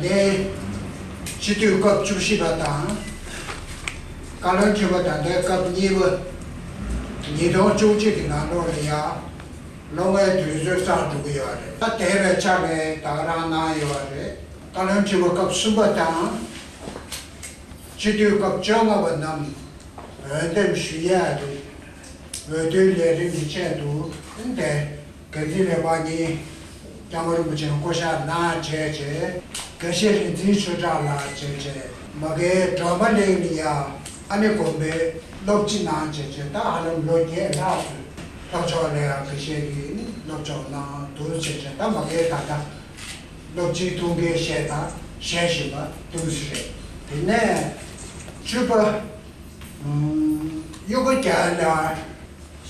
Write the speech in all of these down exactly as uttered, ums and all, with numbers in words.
དེ་སྤྱི་འཐུས་སྐབས་བཅུ་བཞི་པ་དང་། བཀའ་བློན་ཁྲི་པ་ད་ལྟའི་སྐབས་གཉིས་པ། ཉིས་སྟོང་བཅུ་གཅིག་གི་ནང་ལོགས་ལ་ཡ། ལོ་ལྔའི་དུས་ཚོད་བསགས་འགྲོ་གི་ཡོད་རེད། ད་དེ་བས་ཆ་ནས་ད་ག་རང་གནང་ཡོད་རེད། བཀའ་བློན་ཁྲི་པ་སྐབས་གསུམ་པ་དང་། སྤྱི་འཐུས་སྐབས་བཅོ་ལྔ་པ་རྣམས་འོས་འདེམས་ཞུ་ཡ་རེད། འོས་བསྡུའི་ལས་རིམ་གྱི་ཆེད་དུ་འདི་འགན་འཛིན་ལས་པ་གཉིས་སྐྱབས་མགོན་རིན་པོ་ཆེར་བསྐོ་བཞག་གནང་བྱས་རྗེས། དགེ་བཤེས་རིག་འཛིན་ཆོས་གྲགས་ལགས་བྱས་རྗེས། མ་གིའི་སྒྲོལ་མ་གླིང་ལ་ཡང་ཨ་ནེ་དགོན་པའི་སློབ་སྤྱི་གནང་བྱས་རྗེས། ད་ཧ་ལམ་ལོ་བརྒྱད་ལྷག་ཙམ་ལྷོ་ཕྱོགས་ལ་ཡང་དགེ་བཤེས་ཀྱི་སློབ་སྦྱོང་གནང་འདུག་བྱས་རྗེས། ད་མ་གིའི་ད་ལྟ་སློབ་སྤྱིའི་ཐུགས་འགན་བཞེས་དང་བཞེས་བཞིན་པ་འདུག་ཟེར་རེད། དེ་ནས་བཅུ་པ། ཨུམ། གཡུ་སྒོ་རྒྱལ་ལ་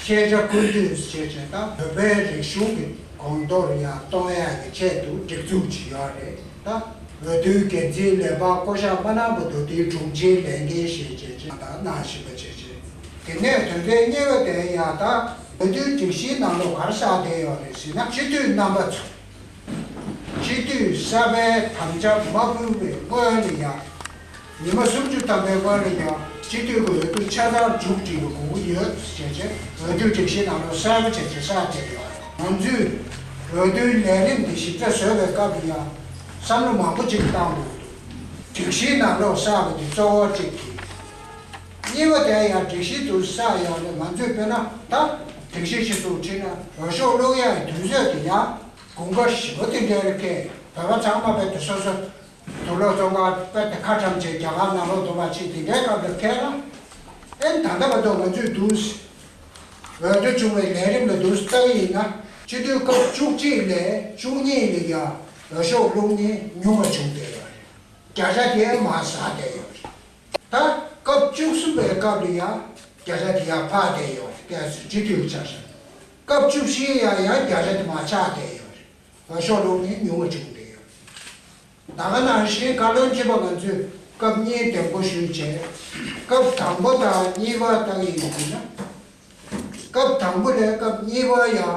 ཤེས་བྱ་ཀུན་བཏུས་བྱས་བྱས། ད་བོད་པའི་རིག་གཞུང་གི་གོང་མཐོར་ཡང་གཏོང་ཡག་གི་ཆེད་དུ་སྒྲིག་འཛུགས་ཅིག་ཡོད་རེད། ད་འོས་བསྡུའི་འགན་འཛིན་ལས་པ་བསྐོ་བཞག་མ་གནང་བར་དུ་དེའི་དྲུང་ཆེའི་ལས་འགན་བཞེས་བྱས་བྱས་ད་གནང་བཞིན་པ་བྱས་བྱས། དེ་ནས་དོན་ཚན་གཉིས་པ་དེ་ཡང་ད་འོས་བསྡུའི་སྒྲིག་གཞིའི་ནང་ལོགས་ག་རེ་བཞག་བསྡད་ཡོད་རེད་ཟེར་ན། སྤྱི་འཐུས་རྣམ་པ་ཚོ་སྤྱི་འཐུས་གསར་པའི་དམ་བཅའ་མ་ཕུལ་བའི་སྔོན་ལ་ཡང་། ཉི་མ་སུམ་ཅུ་ཐམ་པའི་སྔོན་ལ་ཡང་སྤྱི་འཐུས་ཀྱི་འོས་བསྡུ་ཆ་ཚང་མཇུག་སྒྲིལ་བའི་དགོས་མཁོ་ཡོད་ཅེས་བྱས། འོས་བསྡུ་སྒྲིག་གཞིའི་ནང་ལ་གསལ་པོ་བྱས་བྱས་བཞག་བསྡད་ཡོད། ང་ཚོས་འོས་བསྡུའི་ལས་རིམ་འདི་ཞིབ་ཕྲ་བཟོ་བའི་སྐབས་ལ་ཡང་བསམ་བློ་མང་པོ་ཅིག་བཏང་དགོས་འདུག་སྒྲིག་གཞིའི་ནང་ལོགས་བསགས་པ་འདི་གཙོ་བོ་གཅིག་གིས། གཉིས་པ་དེ་ཡང་སྒྲིག་གཞི་དུ་བསགས་ཡོང་ནས། ང་ཚོས་དཔེར་ན་ད་སྒྲིག་གཞི་ཞིག་ཏུ་ཁྲིད་ན་འོས་ཤོག་བླུག་ཡག་གི་དུས་ཚོད་དེ་ཡང་དགུན་ཁ་ཞེ་པོ་དེ་འདྲ་རེ་འཁེལ། བོད་པ་ཚང་མ་རྦད་དེ་སོ་སོ་དུག་ལོག་བཙོང་ག་རྦད་དེ་ཁ་གྲམ་བྱས། རྒྱ་གར་ནང་ལོགས་དུ་བ་ཕྱིན། དེ་འདྲའི་སྐབས་ལ་འཁེལ་ན། ཨེ་ད་ལྟ་བར་དུ་ང་ཚོས་འདུག་འོས་བསྡུ་བྱུང་བའི་ལས་རིམ་ལ་འདུག་ལྟ་གི་ཡིན་ན། སྤྱི་འཐུས་སྐབས་བཅུ་གཅིག་ལས་བཅུ་གཉིས་ལ་ཡང་འོས་ཤོག་བླུག་མཁན་ཉུང་བ་བྱུང་བསྡད་ཡོད་རེད། བརྒྱ་ཆ་དེ་མར་ཟག་བསྡད་ཡོད་རེད། ད་སྐབས་བཅུ་གསུམ་པའི་སྐབས་ལ་ཡང་བརྒྱ་ཆ་དེ་ཡར་འཕར་བསྡད་ཡོད་རེད། སྤྱི་འཐུས་ཆ་བཞག་ན། སྐབས་བཅུ་བཞིའི་ཡང་ཡང་བརྒྱ་ཆ་དེ་མར་ཆག་བསྡད་ཡོད་རེད། འོས་ཤོག་བླུག་མཁན་ཉུང་བ་བྱུང་བསྡད་ཡོད་རེད། ད་ག་ནང་བཞིན་བཀའ་བློན་ཁྲི་པ་ང་ཚོས་སྐབས་གཉིས་འདེམས་བསྐོ་ཞུས་བྱས། སྐབས་དང་པོ་དང་གཉིས་པ་ལྟ་གི་ཡིན་ན། སྐབས་དང་པོ་ལས་སྐབས་གཉིས་པ་ཡང་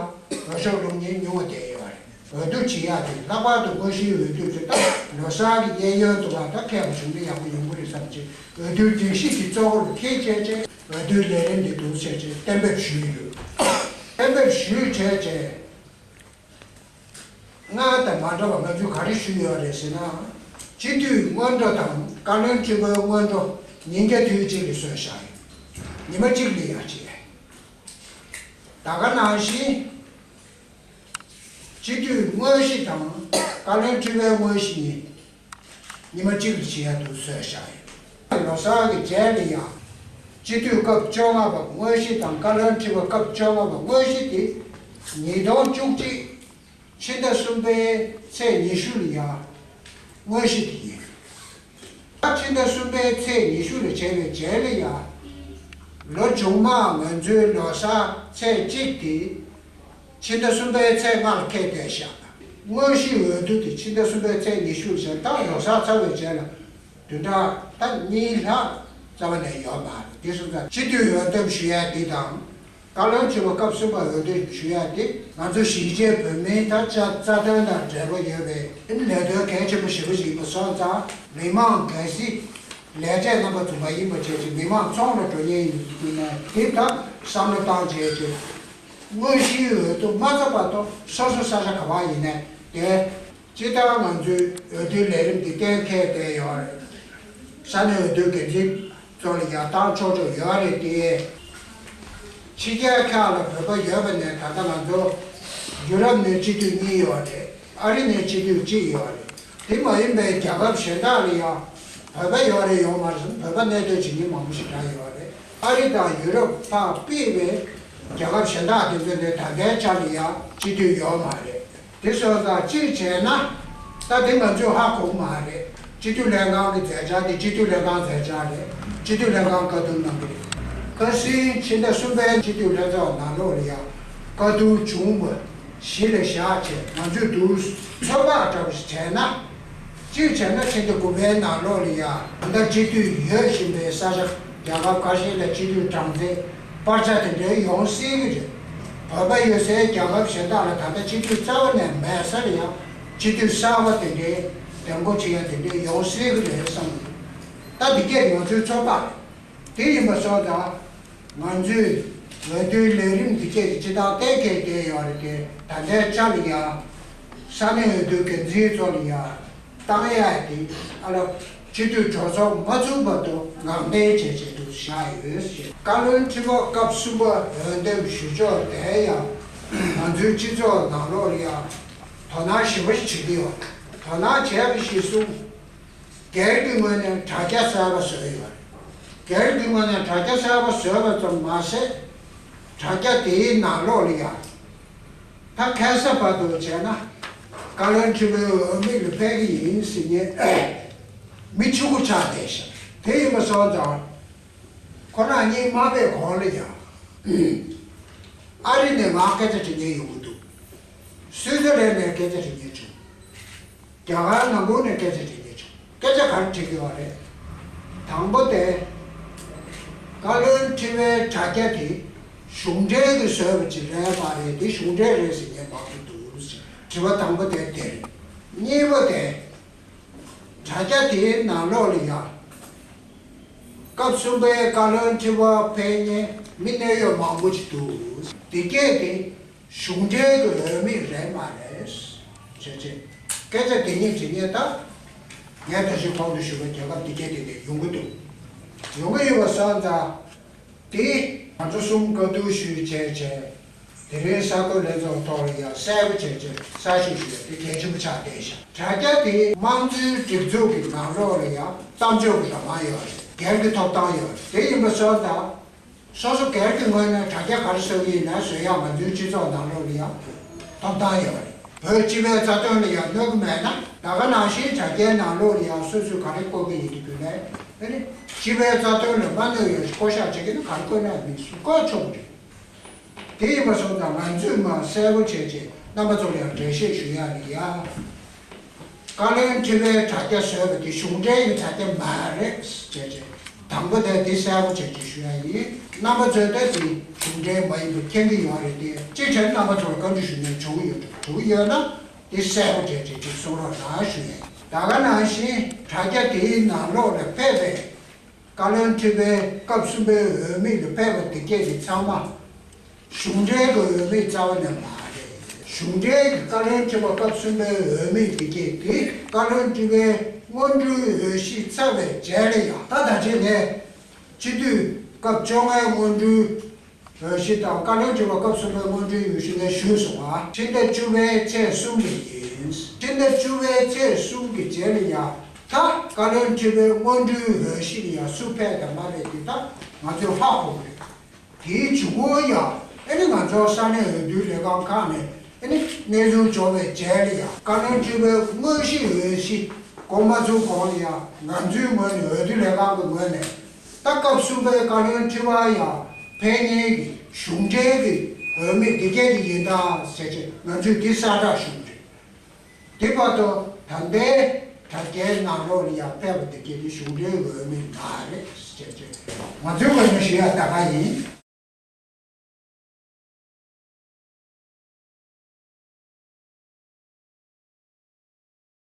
འོས་ཤོག་བླུག་མཁན་ཉུང་བ་བསྡད་ཡོད་རེད། འོས་བསྡུ་བྱེད་ཡག་དེ་ལྷག་པར་དུ་དངོས་གཞིའི་འོས་བསྡུ་དེ་ད་ལོ་གསར་གྱི་གཡས་གཡོན་དུ་བ་ད་འཁེལ་བ་བྱུང་ན་ཡག་པོ་ཡོང་གི་རེད་བསམ་བྱས། འོས་བསྡུའི་སྒྲིག་གཞི་དེ་གཙོ་བོར་འཁྱེར་བྱས་བྱས། འོས་བསྡུའི་ལས་རིམ་དེ་འདུག་བྱས་བྱས་གཏན་འབེབས་ཞུས་ཡོད། གཏན་འབེབས་ཞུས་བྱས་བྱས། སྔར་དང་མ་འདྲ་བ་ང་ཚོས་ག་རེ་ཞུས་ཡོད་རེད་ཟེར་ན། སྤྱི་འཐུས་སྔོན་འགྲོ་དང་བཀའ་བློན་ཁྲི་པའི་སྔོན་འགྲོ་ཉིན་བརྒྱ་དུས་གཅིག་ལ་བཟོས་བཞག་ཡོད། ཉི་མ་གཅིག་ལ་ཡར་བྱས། ད་ག་ནང་བཞིན་སྤྱི་འཐུས་དངོས་གཞི་དང་བཀའ་བློན་ཁྲི་པའི་དངོས་གཞི་གཉིས་ཉི་མ་གཅིག་ལ་བྱེད་ཡག་ཏུ་བཟོས་བཞག་ཡོད། ལོ་གསར་གྱི་རྗེས་ལ་ཡང་སྤྱི་འཐུས་སྐབས་བཅོ་ལྔ་པ་དངོས་གཞི་དང་བཀའ་བློན་ཁྲི་པ་སྐབས་བཅོ་ལྔ་པ་དངོས་གཞི་དེ་ཉིས་སྟོང་བཅུ་གཅིག་ཕྱི་ཟླ་གསུམ་པའི་ཚེས་ཉི་ཤུ་ལ་ཡང་དངོས་གཞི་དེ་ཡིན། ཕྱི་ཟླ་གསུམ་པའི་ཚེས་ཉི་ཤུ་ལ་བྱས་པའི་རྗེས་ལ་ཡང་ལོ་མཇུག་མ་ང་ཚོའི་ལོ་གསར་ཚེས་གཅིག་དེ་ཕྱི་ཟླ་གསུམ་པའི་ཚེས་ལྔ་ལ་འཁེལ་བསྡད་བཞག་ན། དངོས་གཞིའི་འོས་བསྡུ་དེ་ཕྱི་ཟླ་གསུམ་པའི་ཚེས་ཉི་ཤུ་བཞག་ད་ལོ་གསར་ཚར་བའི་རྗེས་ལ་བདུན་ཕྲག་ད་གཉིས་ལྷག་རྩ་བ་ནས་ཡོད་མ་རེད། དེ་སོང་ཙང་སྤྱི་འཐུས་འོས་འདེམས་ཞུ་ཡ་དེ་དང་། བཀའ་བློན་ཁྲི་པ་སྐབས་གསུམ་པ་འོས་བསྡུ་ཞུ་ཡ་དེ་ང་ཚོ་གཞིས་བྱེས་བོད་མིའི་ད་ཆ་རྩ་དོན་དང་འབྲེལ་བ་ཡོད་པའི་ལས་དོན་གལ་ཆེན་པོ་ཞེ་པོ་ཞིག་ཡིན་པ་སོང་ཙང་། མི་མང་གལ་སྲིད་ལས་བྱེད་རྣམ་པ་ཚོ་མ་ཡིན་པ་བྱས་ཀྱི་མི་མང་ཚོང་ལ་འགྲོ་མཁན་ཡིན་དུས་ནས་དེ་ད་བསམ་བློ་བཏང་བྱས་ཀྱི། དངོས་གཞིའི་འོས་བསྡུ་མ་ཚར་བར་དུ་སོ་སོ་ས་ཆ་ག་བ་ཡིན་ནའི་དེ། སྤྱིར་བཏང་ང་ཚོའི་འོས་བསྡུའི་ལས་རིམ་འདི་གཏན་འཁེལ་བསྡད་ཡོད་རེད། ས་གནས་འོས་བསྡུའི་འགན་འཛིན་ཚོ་ལ་ཡར་བཏང་ཆོག་ཆོག་ཡོད་རེད་དེ། ཕྱི་རྒྱལ་ཁག་ལ་བོད་པ་ཡོད་པ་ནས་ད་ལྟ་ང་ཚོ་ཡུ་རོབ་ནས་སྤྱི་འཐུས་གཉིས་ཡོད་རེད། ཨ་རི་ནས་སྤྱི་འཐུས་གཅིག་ཡོད་རེད། དེ་མ་ཡིན་པའི་རྒྱལ་ཁབ་གཞན་དག་ལ་ཡང་བོད་པ་ཡོད་རེད་ཡོད་མ་རེད་ཟེར་ན། བོད་པ་གནས་སྡོད་བྱེད་མཁན་མང་པོ་ཞིག་རག་ཡོད་རེད། ཨ་རི་དང་ཡུ་རོབ་ཕར་ཕུད་པའི་རྒྱལ་ཁབ་གཞན་དག་དེ་ཚོ་ནས་ད་ལྟའི་ཆ་ལ་ཡང་སྤྱི་འཐུས་ཡོད་མ་རེད། དེ་སོང་ཙང་གཅིག་བྱས་ན། ད་དེ་ང་ཚོས་ཧ་གོ་གི་མ་རེད། སྤྱི་འཐུས་ལྷན་ཁང་གི་མཛད་འཆར་དེ་སྤྱི་འཐུས་ལྷན་ཁང་མཛད་འཆར་རེད། སྤྱི་འཐུས་ལྷན་ཁང་བཀའ་བསྡུར་གནང་གི་རེད། ཁ་སང་ཕྱི་ཟླ་གསུམ་པའི་སྤྱི་འཐུས་ལྷན་ཚོགས་ནང་ལོགས་ལ་ཡང་བཀའ་བསྡུར་བྱུང་བ་གཞི་ལ་བཞག་བྱས་ང་ཚོས་འདུག་ཚོད་དཔག་འདྲ་པོ་ཞིག་བྱས་ན། གཅིག་བྱས་ན་ཕྱི་ཟླ་དགུ་པའི་ནང་ལོགས་ལ་ཡང་ད་ལྟ་སྤྱི་འཐུས་ཡོད་བཞིན་པའི་ས་ཆ་རྒྱལ་ཁབ་ཁ་ཤས་ལ་སྤྱི་འཐུས་གྲངས་ཚད་སྤར་ཆ་དེ་འདྲའི་ཡོང་སྲིད་ཀྱི་རེད། བོད་པ་ཡོད་སའི་རྒྱལ་ཁབ་གཞན་དག་ལ་ད་ལྟ་སྤྱི་འཐུས་རྩ་བ་ནས་མེད་ས་ལ་ཡང་སྤྱི་འཐུས་གསར་པ་དེ་འདྲའི་ གདམ་འགོག་བྱེད་ཡ་དེ་འདྲས་ཡོང་སྲིད་ཀྱི་རེད་བསམ་གྱི་འདུག་ད་འདི་གས་ང་ཚོའི་ཚོད་དཔག་རེད། དེ་ཡིན་པ་སོང་ཙང་ང་ཚོས་འོས་བསྡུའི་ལས་རིམ་འདི་གས་ཀྱི་སྤྱི་བཏང་གཏན་འཁེལ་བསྡད་ཡོད་རེད་དེ། ད་ལྟའི་ཆ་ལ་ཡ་ས་གནས་འོས་བསྡུའི་འགན་འཛིན་ཚོ་ལ་ཡ་བཏང་ཡ་དེ་ཨ་ལ་སྤྱི་འཐུས་གྲོས་ཚོགས་མ་ཚུགས་བར་དུ་ངང་འདེད་བྱས་བྱས་འདུག་བཞག་ཡོད་ཞེས། བཀའ་བློན་ཁྲི་པ་སྐབས་གསུམ་པ་འོས་འདེམས་ཞུ་ཕྱོགས་དེ་ཡང་ང་ཚོའི་སྤྱི་ཚོགས་ནང་ལོགས་ལ་ཡང་དོ་སྣང་ཞེ་པོ་ཞིག་བྱེད་ཀྱི་ཡོད། དོ་སྣང་བྱས་པ་ཞིག་གསུངས། སྒེར་གྱི་ངོས་ནས་དྲ་རྒྱ་གསར་པ་བཟོས་ཡོད་རེད། སྒེར་གྱི་ངོས་ནས་དྲ་རྒྱ་གསར་པ་བཟོས་པ་ཙམ་མ་ཟད། དྲ་རྒྱ་དེའི་ནང་ལོགས་ལ་ཡང་། ད་ཁ་སང་བར་དུ་བྱས་ན། བཀའ་བློན་ཁྲི་པའི་འོས་མི་ལ་ཕེབས་ཀྱི་ཡིན་ཟེར་མཁན་མི་ཕྱུག་པོ་ཆགས་བསྡད་ཤག་དེ་ཡིན་པ་སོང་ཙང་། ཁོ་རང་གཉིས་མ་ཕེབས་གོང་ལ་ཡང་། ཨ་རི་ནས་ང་སྐད་ཆ་དྲི་མཁན་ཡོང་གི་འདུག་སུད་སི་ལན་ནས་སྐད་ཆ་དྲི་མཁན་བྱུང་། རྒྱ་གར་ནང་ཁུལ་ནས་སྐད་ཆ་དྲི་མཁན་བྱུང་། སྐད་ཆ་ག་རེ་དྲི་གི་ཡོད་རེད། དང་པོ་དེ། བཀའ་བློན་ཁྲི་པའི་དྲ་རྒྱ་དེ་གཞུང་འབྲེལ་གྱི་བཟོས་པ་ཅིག་རེད་མ་རེད། དེ་གཞུང་འབྲེལ་རེད་ཟེར་མཁན་མང་པོ་འདུག་དྲི་བ་དང་པོ་དེ་དེ་རེད། གཉིས་པ་དེ། དྲ་རྒྱ་དེའི་ནང་ལོགས་ལ་ཡང་། སྐབས་གསུམ་པའི་བཀའ་བློན་ཁྲི་པ་ཕེབས་མཁན་མི་གནད་ཡོད་མང་པོ་ཞིག་འདུག་དེ་གས་དེ་གཞུང་འབྲེལ་གྱི་འོས་མི་རེད་མ་རེད། བྱས་རྗེས་སྐད་ཆ་དེ་གཉིས་དྲི་མཁན་ད། ངས་ད་གིན་གོང་དུ་ཞུས་པ་རྒྱལ་ཁབ་དེ་གས་དེ་ནས་ཡོང་གི་འདུག་ཡོང་གི་ཡོད་པ་སོང་ཙང་། དེ་ང་ཚོ་གསུམ་བཀའ་བསྡུར་ཞུས་བྱས་བྱས། དེ་རིང་གསར་འགོད་ལྷན་ཚོགས་ཐོག་ལ་ཡང་གསལ་པོ་བྱས་བྱས་གསལ་ཞུ་ཞུ་ཡ་དེ་གལ་ཆེན་པོ་ཆགས་བསྡད་ཤག་དྲ་རྒྱ་དེ་དམངས་གཙོའི་སྒྲིག་འཛུགས་ཀྱི་ནང་ལོགས་ལ་ཡང་གཏམ་བརྗོད་ཀྱི་རང་དབང་ཡོད་རེད། སྒེར་གྱི་ཐོབ་ཐང་ཡོད་རེད། དེ་ཡིན་པ་སོང་ཙང་། སོ་སོ་སྒེར་གྱི་ངོས་ནས་དྲ་རྒྱ་ག་རེ་བཟོ་གི་ཡིན་ན་བཟོ་ཡ་ང་ཚོའི་སྤྱི་ཚོགས་ནང་ལོགས་ལ་ཡང་ཐོབ་ཐང་ཡོད་རེད། བོད་སྤྱི་པའི་རྩ་དོན་ལ་ཡང་གནོད་ཀྱི་མེད་ན། ད་ག་ནང་བཞིན་དྲ་རྒྱའི་ནང་ལོགས་ལ་ཡང་སོ་སོས་ག་རེ་བཀོད་ཀྱི་ཡིན་དུས་ནས། ཨ་ནི་སྤྱི་པའི་རྩ་དོན་ལ་མ་གནོད་ཡོད་བསྐོ་བཞག་བྱེད་ཀྱི་ན་ག་རེ་བཀོད་ན་མི་སུ་བཀོད་ཆོག་གི་རེད། དེ་ཡིན་པ་སོང་ཙང་ང་ཚོས་མ་གསལ་པོ་བྱས་རྗེས་རྣམ་པ་ཚོ་ལ་ཡང་འགྲེལ་བཤད་ཞུ་ཡ་རེད་ཡ། བཀའ་བློན་ཁྲི་པའི་དྲ་རྒྱ་བཟོས་པ་དེ་གཞུང་འབྲེལ་གྱི་དྲ་རྒྱ་མ་རེད་ཟེར་བྱས་རྗེས་དང་པོ་དེ་དེ་གསལ་པོ་བྱས་རྗེས་ཞུ་ཡ་ཡིན། རྣམ་པ་ཚོས་ད་དེ་གཞུང་འབྲེལ་མ་ཡིན་པ་མཁྱེན་གྱི་ཡོད་རེད་དེ། ཅིའི་ཕྱིར་རྣམ་པ་ཚོ་ལ་བཀའ་འདྲི་ཞུ་མཁན་བྱུང་ཡོད་འགྲོ་བྱུང་ཡོད་ན། དེ་གསལ་པོ་བྱས་རྗེས་ཅིག་གསུང་རོགས་གནང་ཞུ་ཡ་ཡིན། ད་ག་ནང་བཞིན་དྲ་རྒྱ་དེའི་ནང་ལོགས་ལ་ཕེབས་པའི། བཀའ་བློན་ཁྲི་པའི་སྐབས་གསུམ་པའི་འོས་མི་ལ་ཕེབས་པ་དེ་གས་དེ་ཚང་མ། གཞུང་འབྲེལ་གྱི་འོས་མི་རྩ་བ་ནས་མ་རེད། གཞུང་འབྲེལ་གྱི་བཀའ་བློན་ཁྲི་པ་སྐབས་གསུམ་པའི་འོས་མི་དེ་གས་དེ་བཀའ་བློན་ཁྲི་པའི་སྔོན་འགྲོའི་འོས་གཞི་ཚར་བའི་རྗེས་ལ་ཡང་ད་ད་ཅི་ནས་སྤྱི་འཐུས་སྐབས་བཅོ་ལྔའི་སྔོན་འགྲོའི་འོས་གཞི་དང་བཀའ་བློན་ཁྲི་པ་སྐབས་གསུམ་པའི་སྔོན་འགྲོའི་འོས་གཞི་ངས་ཞུས་སོང་ང་། ཕྱི་ཟླ་བཅུ་པའི་ཚེས་གསུམ་ལ་ཡིན། ཕྱི་ཟླ་བཅུ་པའི་ཚེས་གསུམ་གྱི་རྗེས་ལ་ཡང་ད་བཀའ་བློན་ཁྲི་པའི་སྔོན་འགྲོའི་འོས་གཞི་ལ་ཡང་སུ་ཕེབས་དང་མ་ཕེབས་དེ་ད་ང་ཚོས་ཧ་གོ་གི་རེད། དེའི་གཞུག་གུ་ཡང་ཨ་ནི་ང་ཚོ་ས་གནས་འོས་བསྡུའི་ལས་ཁང་ཁག་ནས་ཨ་ནི་གནས་ཚུལ་འབྱོར་བའི་རྗེས་ལ་ཡང་བཀའ་བློན་ཁྲི་པའི་དངོས་གཞིའི་འོས་གཞི་འགོ་མ་ཚུགས་གོང་ལ་ཡང་ང་ཚོའི་ངོས་ནས་འོས་བསྡུ་ལས་ཁང་གི་ངོས་ནས། ད་སྐབས་གསུམ་པའི་བཀའ་བློན་ཁྲི་པ་ཡང་ཕེབས་མཁན་གྱི་གཞུང་འབྲེལ་གྱི་འོས་མི་འདི་གས་ཀྱི་ཡིན་ད་ཟེར་བྱས་ང་ཚོས་འདི་གསལ་བསྒྲགས་ཞུ་གི་རེད། དེ་བར་དུ་ད་ལྟའི་དྲ་རྒྱའི་ནང་ལོགས་ལ་ཡང་ཕེབས་པ་འདི་གས་ཀྱི་གཞུང་འབྲེལ་འོས་མི་མ་རེད་ཟེར་བྱས་ང་ཚོའི་ངོས་ནས་ཞུ་ཡ་ད་ག་ཡིན།